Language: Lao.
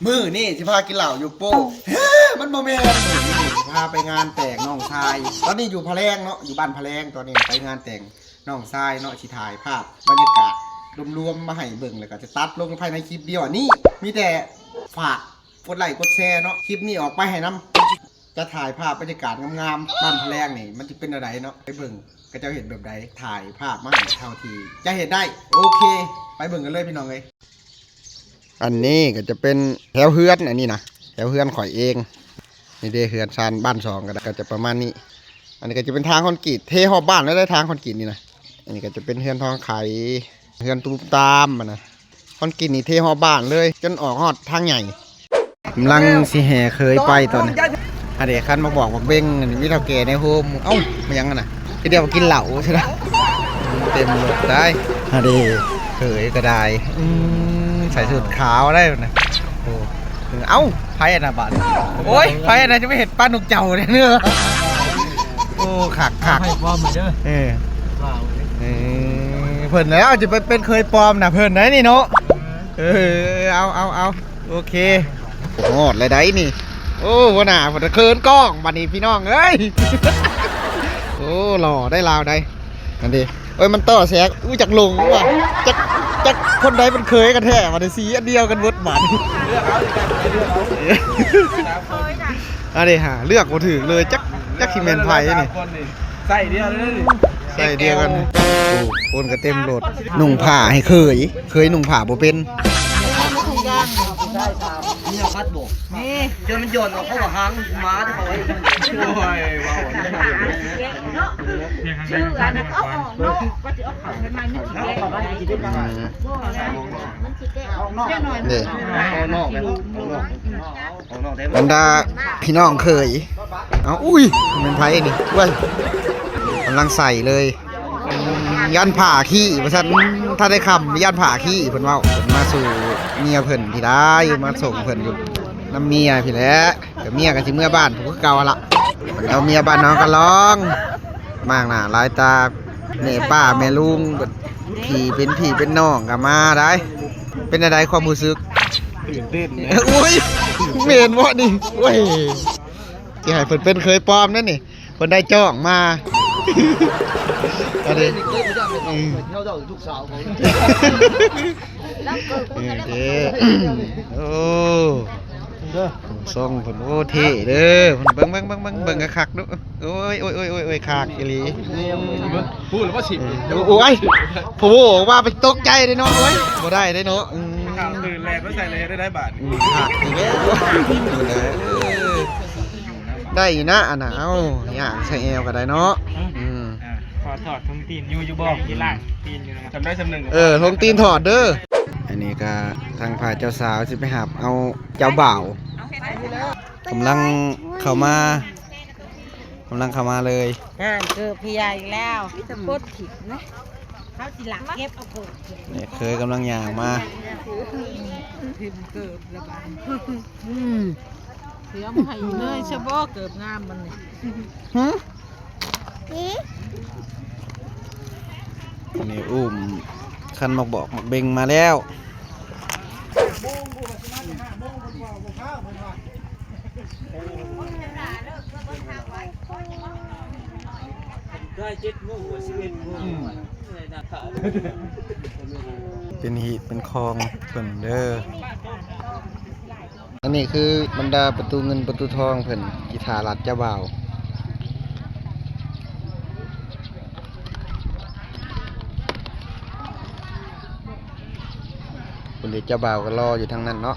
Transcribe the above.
ມື້ນີ້ຊິພາກິນເຫຼົ້າຢູ່ໂປ້ ເຮີ ມັນບໍ່ແມ່ນ. ມື້ນີ້ຊິພາໄປງານແຕ່ງນ້ອງຊາຍ. ຕອນນີ້ຢູ່ພະແລງເນາະ, ຢູ່ບ້ານພະແລງ. ຕອນນີ້ໄປງານແຕ່ງນ້ອງຊາຍເນາະ, ຊິຖ່າຍພາບບັນຍາກາດລວມໆມາໃຫ້ເບິ່ງ ແລ້ວກໍຈະຕັດລົງພາຍໃນຄລິບດຽວນີ້. ມີແຕ່ຝາກກົດໄລກົດແຊເນາະ, ຄລິບນີ້ອອກໄປໃຫ້ນຳ. ຈະຖ່າຍພາບບັນຍາກາດງາມໆ ບ້ານພະແລງນີ້ ມັນຊິເປັນແນວໃດເນາະ, ໄປເບິ່ງເຂົາເຈົ້າເຮັດແບບໃດ, ຖ່າຍພາບມາໃຫ້ເທົ່າທີ່ຈະເຮັດໄດ້. ໂອເຄ ໄປເບິ່ງກັນເລີຍພີ່ນ້ອງເອີຍ. ອັນນີ້ກໍຈະເປັນແຖວເຮືອນ ອັນນີ້ນະ ແຖວເຮືອນຂ້ອຍເອງ. ນີ້ເດ້ ເຮືອນຊານບ້ານສອງກໍໄດ້ ກໍຈະປະມານນີ້. ອັນນີ້ກໍຈະເປັນທາງຄອນກຣີດ ເທຮອບບ້ານແລ້ວເດ້ ທາງຄອນກຣີດນີ້ນະ. ອັນນີ້ກໍຈະເປັນເຮືອນທອງໄຂ ເຮືອນຕູມຕາມຫັ້ນນະ. ຄອນກຣີດນີ້ເທຮອບບ້ານເລີຍ ຈົນອອກຮອດທາງໃຫຍ່. ກຳລັງຊິແຫ່ເຂີຍໄປຕອນນີ້. ອັນເດ ຄັນມາບອກບັກເບັງ ອັນນີ້ມີເຖົ້າແກ່ໃນໂຮມ. ເອົ້າ ມາຫຍັງຫັ້ນນະ? ຄືດຽວມາກິນເຫຼົ້າຊັ້ນນະ. ເຕັມລົດໄດ໋. ອັນເດ ເຂີຍກໍໄດ້. ອືມ ໃສ່ຊຸດຂາວໄດ້ນະ. ໂອ້ ເອົ້າ ໃຜອັນນະບາດ? ໂອ້ຍ ໃຜອັນນະ ຈະໄປເຮັດປານນົກເຈົ້າເດ້. ໂອ້ ຄັກໆ ໃຫ້ຄວາມເດີ. ເອີ ເອີ ເພິ່ນແລ້ວຈະໄປເປັນເຂີຍປອມນະ ເພິ່ນໄດ໋ນີ້ເນາະ. ເອີ ເອົາ ເອົາ ເອົາ ໂອເຄ ຮອດແລ້ວໄດ໋ນີ້. ໂອ້ ຫົວໜ້າເພິ່ນເຂີນກ້ອງບາດນີ້ພີ່ນ້ອງເອີຍ. ໂອ້ ຫຼໍ່ໄດ໋ລາວໄດ໋. ອັນນີ້ ເອີຍ ມັນຕໍ່ແຊກ ອຸ້ຍ ຈັກຫຼົງວ່າ ຈັກ ຈັກຄົນໃດເປັນເຂີຍກັນແທ້ ບາດນີ້ສີອັນດຽວກັນເບິດບາດນີ້. ອັນນີ້ຫາເລືອກບໍ່ຖືກເລີຍ ຈັກ ຈັກຊິແມ່ນໃຜນີ້. ໃສ່ດຽວເລີຍນີ້ ໃສ່ດຽວກັນ. ໂອ້ ຄົນກໍເຕັມລົດ. ນຸ່ງຜ້າໃຫ້ເຂີຍ ເຂີຍນຸ່ງຜ້າບໍ່ເປັນ. ເມຍພັດບໍ່? ນີ້ ຈົນມັນຢ່ອນອອກ ເຂົາວ່າຫາງໝາເດ້ ເຂົາວ່າ. ໂອ້ຍ ເວົ້າ ເນາະ ຊື່ອັນນັ້ນ ເອົາອອກເນາະ ວ່າຊິເອົາເຂົ້າໃຫ້ມັນ ມັນຊິແກ່ ອືມ ມັນຊິແກ່ ເດ ເອົານອກໄປ ເອົານອກ ເອົານອກໄດ້. ບັນດາພີ່ນ້ອງເຂີຍ ເອົາ ອຸ້ຍ ແມ່ນໃຜນີ້? ເວີ້ຍ ກຳລັງໃສ່ເລີຍ. ຢ້ານຜ້າຂີ້ວ່າຊັ້ນ ຖ້າໄດ້ຄ່ຳຢ້ານຜ້າຂີ້ ເພິ່ນເວົ້າ. ເພິ່ນມາສູ່ເມຍເພິ່ນພີ້ໄດ໋ ມາສົ່ງເພິ່ນຢູ່ນຳເມຍພີ້ແຫຼະ. ກໍເມຍກໍຊິເມືອບ້ານຜູ້ຄືເກົ່າຫັ້ນລະ. ເອົາເມຍບ້ານເຮົາກໍລອງ ມາງໜ້າຫຼາຍຕາ ແມ່ປ້າແມ່ລຸງ ພີ່ເປັນພີ່ເປັນນ້ອງກໍມາໄດ໋. ເປັນແນວໃດຄວາມຮູ້ສຶກ? ຕື່ນເຕັ້ນ. ໂອ້ຍ ແມ່ນບໍ່ນີ້? ໂອ້ຍ ຊິໃຫ້ເພິ່ນເປັນເຂີຍປອມນັ້ນນີ້. ເພິ່ນໄດ້ຈ້ອງມາ ອັນນີ້ ອືມ ເອີ ເດ້ ໂອ້ ເດີ ຊົງເພິ່ນ ໂອ້ ເທ່ເດີ. ເບິ່ງ ເບິ່ງ ເບິ່ງ ເບິ່ງ ເບິ່ງຄັກໆດູ. ໂອ້ຍ ໂອ້ຍ ໂອ້ຍ ໂອ້ຍ ຄັກອີ່ຫຼີ. ເບິ່ງ ຮູ້ແລ້ວວ່າສິ ເອີ ໂອ້ຍ ໂອ້ ວ່າໄປຕົກໃຈເດ້ເນາະ. ໂອ້ຍ ບໍ່ໄດ້ເດ້ເນາະ. ອືມ ຂ້າວຕື່ນແລກມາໃສ່ເລີຍ ໄດ້ບາດ. ອືມ ຄັກອີກແລ້ວ ເອີ. ໄດ້ຢູ່ນະອັນນະ. ເອົ້າ ຍ່າງໃສ່ແອວກໍໄດ້ເນາະ. ອືມ ອືມ ອ່າ ຂໍຖອດຖົງຕີນຢູ່ ຢູ່ບໍ່? ທີ່ລ້າງຕີນຢູ່ນະ. ຈຳໄດ້ຈຳໜຶ່ງ. ເອີ ຖົງຕີນຖອດເດີ. ອັນນີ້ກໍທາງຝ່າຍເຈົ້າສາວຊິໄປຮັບເອົາເຈົ້າບ່າວ ກຳລັງເຂົ້າມາ ກຳລັງເຂົ້າມາເລີຍ. ອ່າ ເກີບພີ່ໃຫຍ່ອີກແລ້ວ ມີແຕ່ປົດຖິ້ມນະ. ເຮົາຊິລັກເກັບເອົາເກີບ. ແມ່ເຂີຍກຳລັງຍ່າງມາ. ຖິ້ມເກີບລະບາດ. ອືມ ເສີມໃຫ້ເລີຍຊະບໍ ເກີບງາມມັນນີ້. ຫື ນີ້ອຸ້ມຄັນໝາກບອກໝາກເບັງມາແລ້ວ. ເປັນຮີດເປັນຄອງເພິ່ນເດີ. ອັນນີ້ຄືບັນດາປະຕູເງິນປະຕູທອງເພິ່ນ ທີ່ຖ້າລັດເຈົ້າບ່າວ. ພຸ້ນເດ ເຈົ້າບ່າວກໍລໍຢູ່ທາງນັ້ນເນາະ.